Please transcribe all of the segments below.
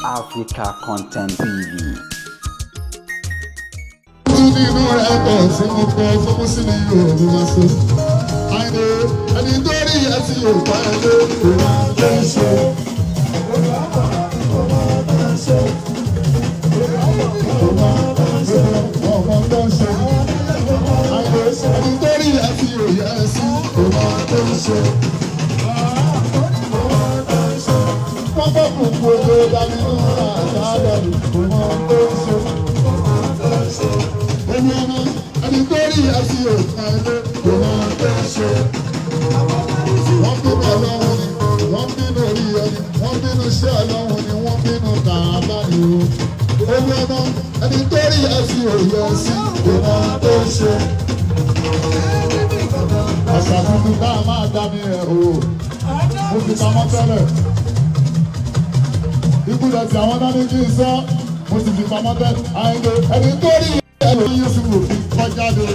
Africa Content TV. Nínú rẹ̀ pọ̀ sí mo kọ́ fún sí ní Yorùbá sọ. Àìní ẹni tó rí ẹtì Yorùbá ẹ lé kò máa fẹ́ ṣe. Ọmọ tó ń ṣe. Àìní ẹni tó rí ẹtì Yorùbá ẹ sí kò máa fẹ́ ṣe. Wọ́n bọ̀ kúkú ojú dání nínú àtàlẹ́ kò máa fẹ́ ṣe. Ẹni tó rí ẹsí òkun ẹlẹ́ kò máa fẹ́ ṣe. Wọ́n bínú ọlọ́run ni, wọ́n bínú orí ẹni, wọ́n bínú iṣẹ́ ọlọ́run ni, wọ́n bínú tààbà ni o. Olú ọmọ ẹni tó rí ẹsí òye ẹsí kò máa fẹ́ ṣe. Àṣà tuntun tá a máa dá mi rẹ̀ o, mo fi pamọ́ tẹ́lẹ̀. Ikú lọ sí àwọn náà ní kí n sọ, mo sì fi pamọ́ tẹ́lẹ̀. Àìlè ẹni tó rí ẹ̀rọ Yusuf fi kọjá lọ.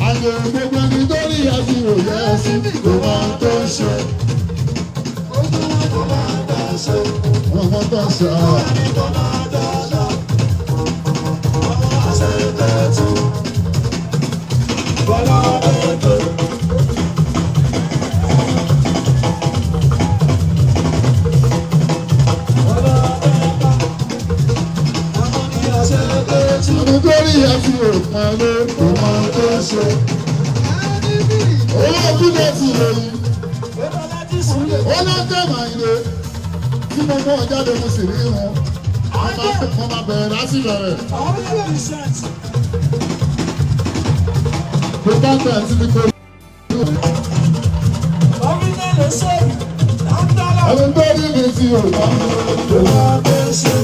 Àyè gbogbo ẹni tó rí ẹsìn òye ẹsìn kò máa tó ṣe. Ọmọ tó ń ṣe ọ́. Ẹni tó rí ẹsìn òpin ẹlẹ́ kò máa tó ṣe. Owó kúlẹ̀ ti ròyìn. Ó lọ tẹ̀ máa ń lé. Tí mo mú ọjáde mo sì rí wọn. Mo máa bẹ̀rẹ̀ láti bẹ̀rẹ̀. Mo bá tẹ̀ sí ní kò rí. Ẹni tó rí mi ti ò bá kò máa tó ṣe.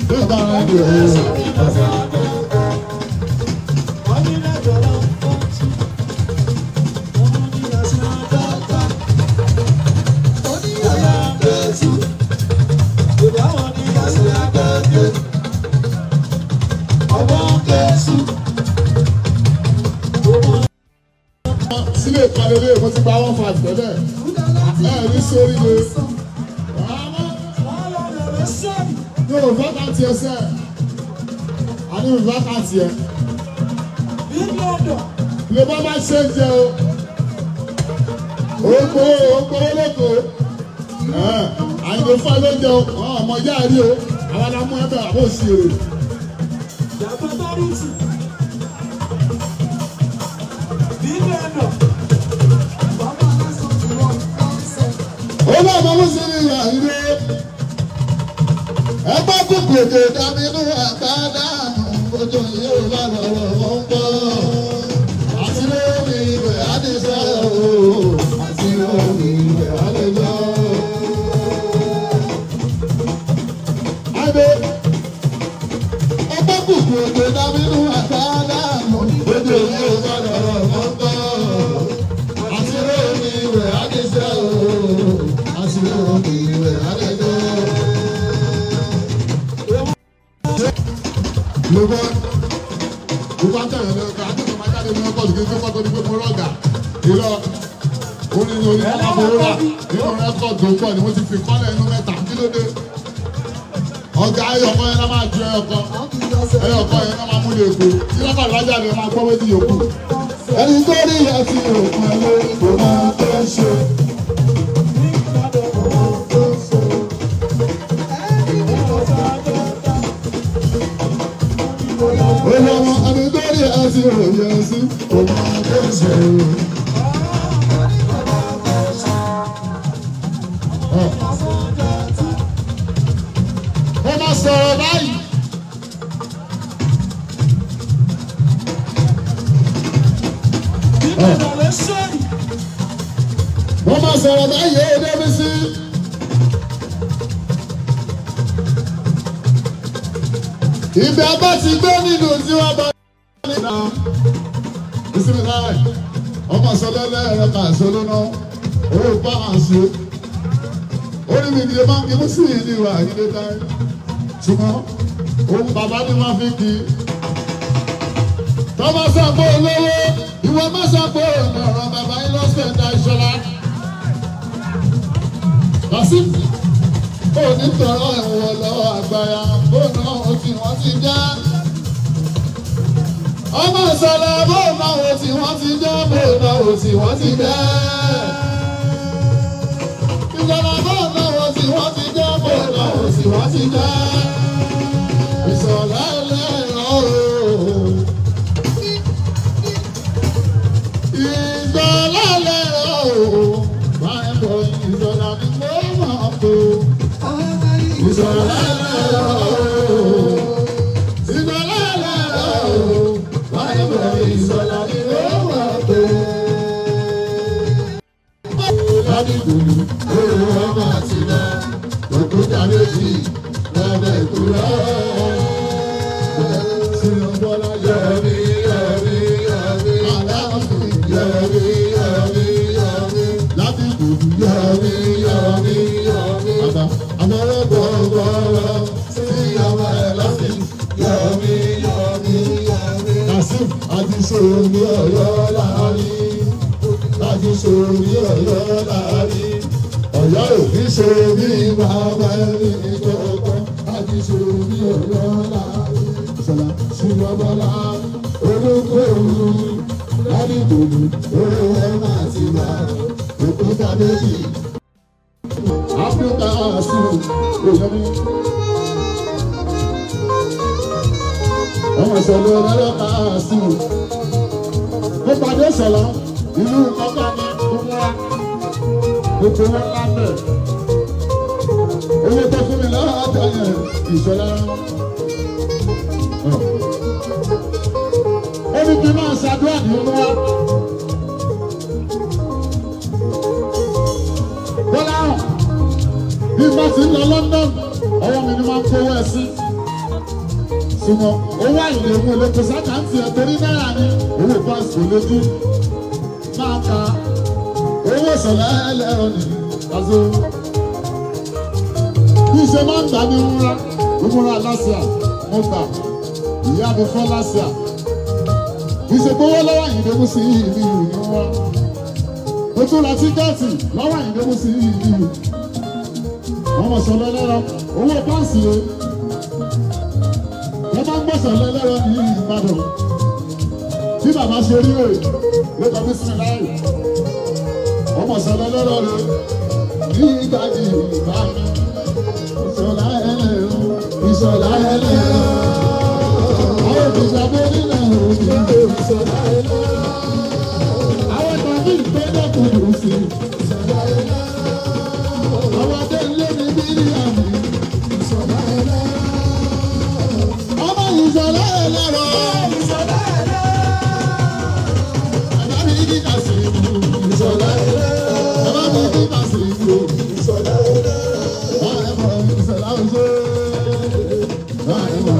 Bí ó bá rẹ̀ dé o. Sílé ìpàdé mo ti gba wọn fà tẹ́lẹ̀ ẹ ní sórí le yóò fákàtì ẹsẹ̀ àní fákàtì ẹ lè bá bá ṣe ń jẹ o ògbó ògbó lóko àyìnbó fún ẹ ló jẹ o ọmọ ìyá rí o àwọn alámú ẹ bẹ àbó sí èrè. Olú ọmọ Mùsùlùmí àìrè ẹgbẹ́ kúkú èdè dábínú àtàdánù ojú yóò bá lọ́wọ́ wọn bọ̀ àti lórí ìwé àdìsẹ́ o àti lórí ìwé àdìsẹ́ o. Àìrè ẹgbẹ́ kúkú èdè dábínú àtàdánù ojú yóò bá lọ́wọ́ wọn bọ̀ àti lórí ìwé àdìsẹ́ o. Lọ́gbọ́n tẹ̀lé lọ́gbọ́n àti ìgbà máa jáde ní ọkọ̀ ìgbà tó kọ́ ní pé mo rọ̀gà irọ́ orin ní orin náà mo rà nínú rẹ́kọ̀dù tó pọ̀ ni mo ti fi kọ́lẹ̀ inú mẹ́ta kí ló dé. Ọ̀gá ẹyọkọ yẹn náà máa ju ẹyọkọ ẹyọkọ yẹn náà máa mú lè kó tí lọ́kọ̀ ìbájá ni máa gbọ́ méjì yòókù. Ẹni tó rí ẹtì òkun ẹ ló kò máa fẹ́ ṣe. Olọ́mọ ẹni tó rí ẹsìn òye ẹsìn kò máa tó ṣe. Ó máa sọ̀rọ̀ báyìí. Ó máa sọ̀rọ̀ báyìí ó débi sí. Ibi abá ti gbé nínú tí wọ́n bá ní ìná. Ìsinmi náà ọmọ sọlẹ́lẹ́ ẹ̀rọ kà sọlọ́nà owó bá à ń ṣe. Orí mi kìí máa ń kí mú sí ìlú ìwà ìdílé táyé. Ṣùgbọ́n òun bàbá ni wọ́n fi kí. Tọ́mọ sàpò olówó, ìwọ má sàpò ọ̀rọ̀ bàbá yín lọ́sẹ̀ dá ìṣọ́lá. Kàsí Onítọ̀rọ̀ ẹ̀wọ̀n lọ àgbàyà bóná tí wọ́n ti já. Ọmọ ìsọ̀lá bóná tí wọ́n ti já bóná tí wọ́n ti já. Ìsọ̀lá bóná tí wọ́n ti já bóná tí wọ́n ti já. Ìsọ̀lá ẹlẹ́rọ ooo. Ìsọ̀lá ẹlẹ́rọ ooo. Báyìí bọ̀ ìsọ̀lá ni mo máa kó. Ìsọ̀lá ẹlẹ́rọ ooo. Ìsọ̀lá ẹlẹ́rọ ooo. Báyìí bọ̀ ìsọ̀lá ni mo máa kó. Ládìgbòlù owó ọmọ àti lọ, òkúta méjì lọ́bẹ̀ ìkúrọ̀. Sinubọ́lá yọrí yọrí yọrí. Aláàfin yọrí yọrí yọrí. Ládìgbòlù yọrí yọrí yọrí. Bàbá àmọ́rẹ́ gbọ́ngbọ́rọ́ sí ọmọ ẹ̀ lọ́sìn yọrí yọrí yọrí. Kasim àti sòrí ọ̀yọ́ láàrin. Àti sòrí ọ̀yọ́ láàrin. Ọ̀yọ́ ò ní ṣe bí bàbá ẹni kọ̀ọ̀kan. Àti sòrí ọ̀yọ́ láàrin. Sọlá Ṣùgbọ́nbọ́lá olókòwò ládìgbòlù owó ọmọ àti ìgbà òkúta méjì. Áfíríkà sí òyìnbó. Ọmọ ìṣẹ̀lẹ̀ ọlọ́pàá sí o. Mo pàdé Ṣọlá ìlú kọ́kọ́ ní Kúmúrá. Gbogbo wọn lábẹ́. Owó tó fún mi lọ́wọ́ yẹn Ìṣọ̀lá. Ó ní kí n máa ṣàdúrà ní Olúwa. Bọ́lá hàn bí n bá ti ń lọ London, ọwọ́ mi ni máa ń kówó ẹ sí. Ṣùgbọ́n owó àìlè mú olóko sákàǹtì ẹ̀ torí náírà ni owó báńkì kò lójú. Máa ka owó ìṣọ̀lá ẹlẹ́rọ ní Kazo. Bí ṣe máa ń gbà ní wúrà, wúrà lásìá, mo gbà ìyá mi fọ́ lásìá. Bí ṣe gbówó lọ́wọ́ Àyìndé mú sí ìlú ìlú wa. Mo tún ra tíkẹ́ẹ̀tì lọ́wọ́ Àyìndé mú sí ìlú ìlú. Wọ́n mọ̀ sọ̀rọ̀ ẹlẹ́rọ, owó báǹsì o. Wọ́n máa ń gbọ̀sọ̀ lẹ́lẹ́rọ ní Ìbàdàn. Bí bàbá ṣe rí rè ló kọ bí sinmi láì. Wọ́n mọ̀ sọ̀rọ̀ ẹlẹ́rọ rè ní ìgbàdì ìbá mi. Ìṣọ̀lá ẹlẹ́rọ, ìṣọ̀lá ẹlẹ́rọ. Àwọn òbíṣà bó nílẹ̀ òbí ìṣọ̀lá ẹlẹ́rọ. Àwọn tàbí ìpínlẹ̀ kùdù sí ìṣọ̀lá ẹlẹ́rọ. Àwọn adé ń lé mi bí àmì ìṣọ̀lá ẹlẹ́rọ. Ọmọ ìṣọ̀lá ẹlẹ́rọ. Ìṣọ̀lá ẹlẹ́rọ. Bàbá mi kíkà sí ìlú ìṣọ̀lá ẹlẹ́rọ. Bàbá mi kíkà sí ìlú ìṣọ̀lá ẹlẹ́rọ. Báyìí mọ̀ ìṣọ̀lá oṣó. Báyìí mọ̀